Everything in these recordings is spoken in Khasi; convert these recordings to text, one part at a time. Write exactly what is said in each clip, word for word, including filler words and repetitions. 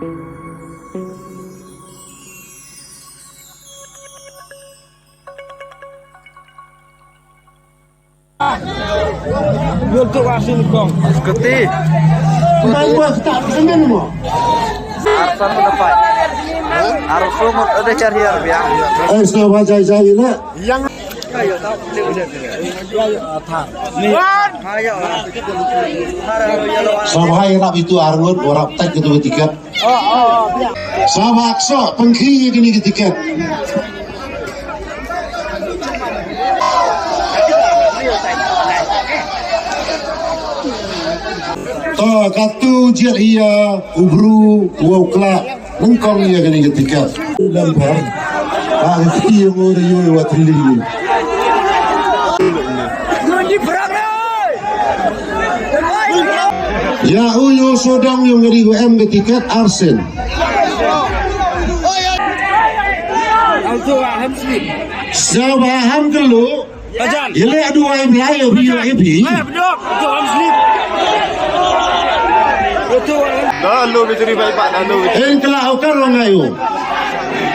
Keti. Arsan dapat. Arsan ada cari ya, biang. Eh, selamat jai jai lah. Yang. Sawai rap itu arngut, warap tak itu tiket. Sa ba kso pynkhih ïa kine ki tiket. To, katu jied ïa u bru wa u klah nyngkong ïa kine ki tiket. Lem pher. Ba ki ïong u ïa wa thylli. Ïa u ïoh sodong ïong ri u em ka tiket arsien. Sa ba ham kelo. Ïa le duwai blai ïa phi ïa phi. Dah lo biteri baik pak dah lo. Eng kela okar long ayo.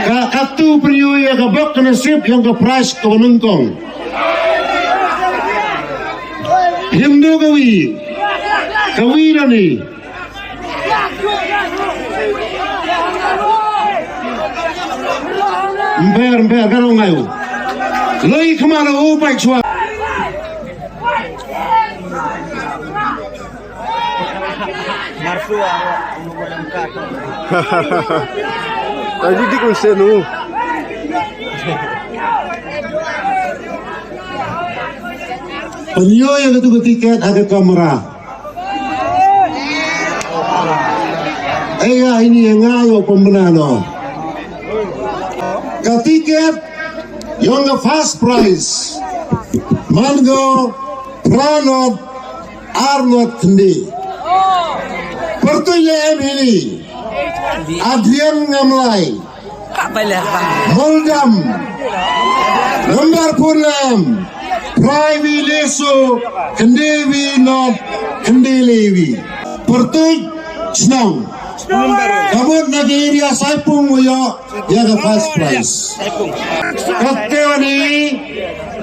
Ka katu prio ïa ka bok kena sip ïong ka prize ka nyngkong. Hindu kawi. Kawi rani. Mber, mber, ka rong ayo. Loi khmar u pai chwa. Tadi di konsen u. Pynïoh ïa katu ka tiket ha ka kamera. Ïa ini ïa nga ïa u pynbna noh. Ka tiket ïong ka first prize man ko phra not ar not khyndiat. Pyrtuit ïa em ini. Adrian Ngamlai. Muldam. Number phone lem. Phra wi le so, khynde wi not, khynde le wi. Pyrtuit shnong. Ka mut na ka area Saipung u ïoh ïa ka first prize. Katte wani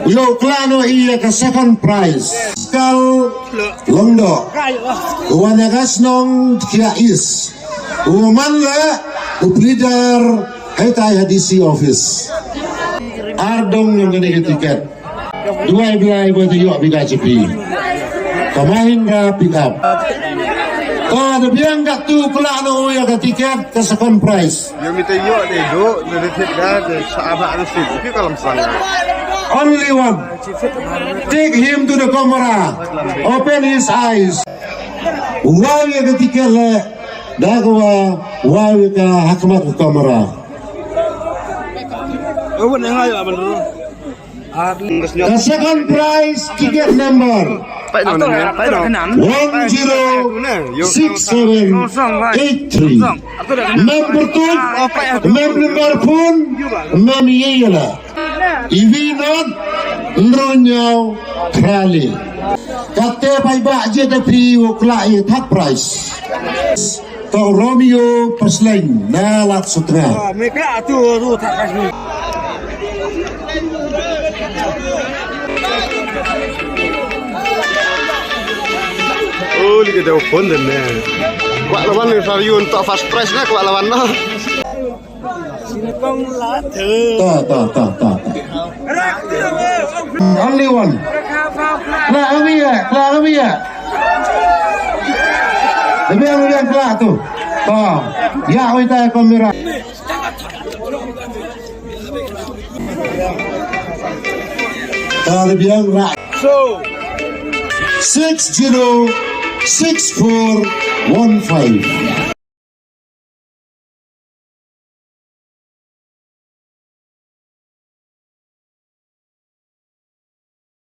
u ïoh khlaiñ noh ïa ka second prize. Kal Longdoh. U wan ïa ka shnong Khia East. U man le u pleader haitai ha D C office. Ar dong ïong kane ka tiket. Duwai Blai ba te ïoh bida chipi. Ka Mahindra pickup. Ta da biang katu khlaiñ noh ïa ka tiket ka second prize. Ïa mi te ïoh te do na de thit ga de sa ba na sit. Ki kalam sang. Only one. Take him to the camera. Open his eyes. Wai ïa ka tiket le. Da ka wa wai ïa ka ha khmat ka kamera. Ka second prize ticket number one zero six seven eight three. Mem pyrtuit, mem number phone, mem ïa ïa la. Iwi not, nro ñiaw, trali. Kate pai ba je da pi u kla i third prize. To Romeo Pasleng, na lak sutra. Oh, li ka dau pon den ne. Kwah lawan ni sariun to first prize na, kwah lawan na. Ta, ta, ta, ta, ta. Only one. Kla kami ya, kla kami ya. Lebih yang lebih yang kla tu. Ta. Ya, oi ta kamera. Ta lebih yang ra. So. Six zero six four one five.